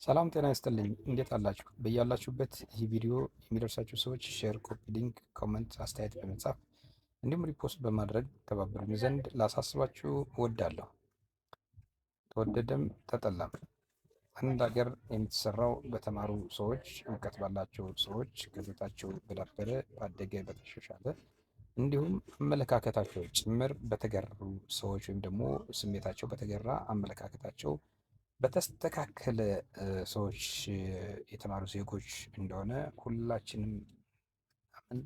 ሰላም ጤና ይስጥልኝ። እንዴት አላችሁ? በያላችሁበት ይህ ቪዲዮ የሚደርሳችሁ ሰዎች share፣ copy link፣ comment፣ አስተያየት በመጻፍ እንዲሁም repost በማድረግ ተባበሩኝ ዘንድ ላሳስባችሁ እወዳለሁ። ተወደደም ተጠላም አንድ ሀገር የምትሰራው በተማሩ ሰዎች፣ እውቀት ባላቸው ሰዎች፣ ክህሎታቸው በዳበረ፣ ባደገ፣ በተሻሻለ እንዲሁም አመለካከታቸው ጭምር በተገሩ ሰዎች ወይም ደግሞ ስሜታቸው በተገራ፣ አመለካከታቸው በተስተካከለ ሰዎች፣ የተማሩ ዜጎች እንደሆነ ሁላችንም አምን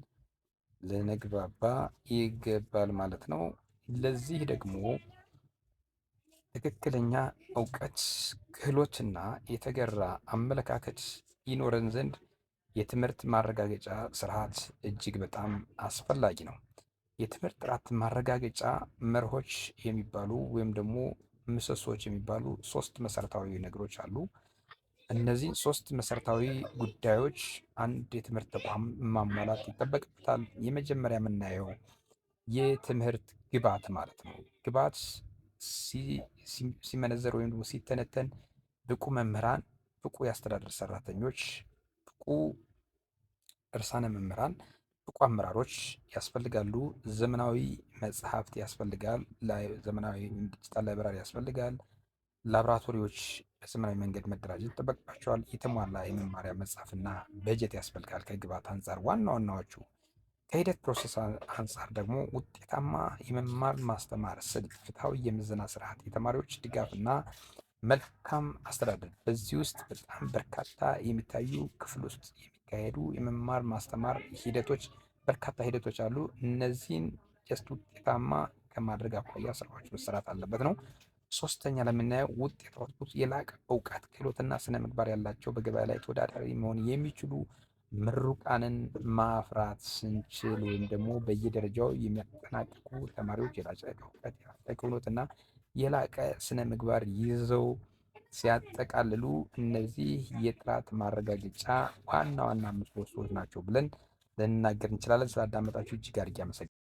ልንግባባ ይገባል ማለት ነው። ለዚህ ደግሞ ትክክለኛ እውቀት፣ ክህሎትና የተገራ አመለካከት ይኖረን ዘንድ የትምህርት ማረጋገጫ ስርዓት እጅግ በጣም አስፈላጊ ነው። የትምህርት ጥራት ማረጋገጫ መርሆች የሚባሉ ወይም ደግሞ ምሰሶዎች የሚባሉ ሶስት መሰረታዊ ነገሮች አሉ። እነዚህን ሶስት መሰረታዊ ጉዳዮች አንድ የትምህርት ተቋም ማሟላት ይጠበቅበታል። የመጀመሪያ የምናየው የትምህርት ግብዓት ማለት ነው። ግብዓት ሲመነዘር ወይም ደግሞ ሲተነተን ብቁ መምህራን፣ ብቁ የአስተዳደር ሰራተኞች፣ ብቁ ርዕሳነ መምህራን፣ ብቁ አመራሮች ያስፈልጋሉ። ዘመናዊ መጽሐፍት ያስፈልጋል። ዘመናዊ digital library ያስፈልጋል። ላቦራቶሪዎች በዘመናዊ መንገድ መደራጀት ይጠበቅባቸዋል። የተሟላ የመማሪያ መጽሐፍና በጀት ያስፈልጋል። ከግብዓት አንጻር ዋና ዋናዎቹ። ከሂደት process አንጻር ደግሞ ውጤታማ የመማር ማስተማር ስልት፣ ፍትሐዊ የምዘና ስርዓት፣ የተማሪዎች ድጋፍና መልካም አስተዳደር። በዚህ ውስጥ በጣም በርካታ የሚታዩ ክፍል ውስጥ የሚካሄዱ የመማር ማስተማር ሂደቶች፣ በርካታ ሂደቶች አሉ። እነዚህን just ውጤታማ ከማድረግ አኳያ ስራዎች መሰራት አለበት ነው። ሶስተኛ ለምናየው ውጤት output፣ የላቀ እውቀት፣ ክህሎትና ስነ ምግባር ያላቸው፣ በገበያ ላይ ተወዳዳሪ መሆን የሚችሉ ምሩቃንን ማፍራት ስንችል ወይም ደግሞ በየደረጃው የሚያጠናቅቁ ተማሪዎች የላቀ እውቀት፣ የላቀ ክህሎትና የላቀ ስነ ምግባር ይዘው ሲያጠቃልሉ እነዚህ የጥራት ማረጋገጫ ዋና ዋና ምሰሶዎች ናቸው ብለን ልንናገር እንችላለን። ስላዳመጣችሁ እጅግ አድርጌ አመሰግናለሁ።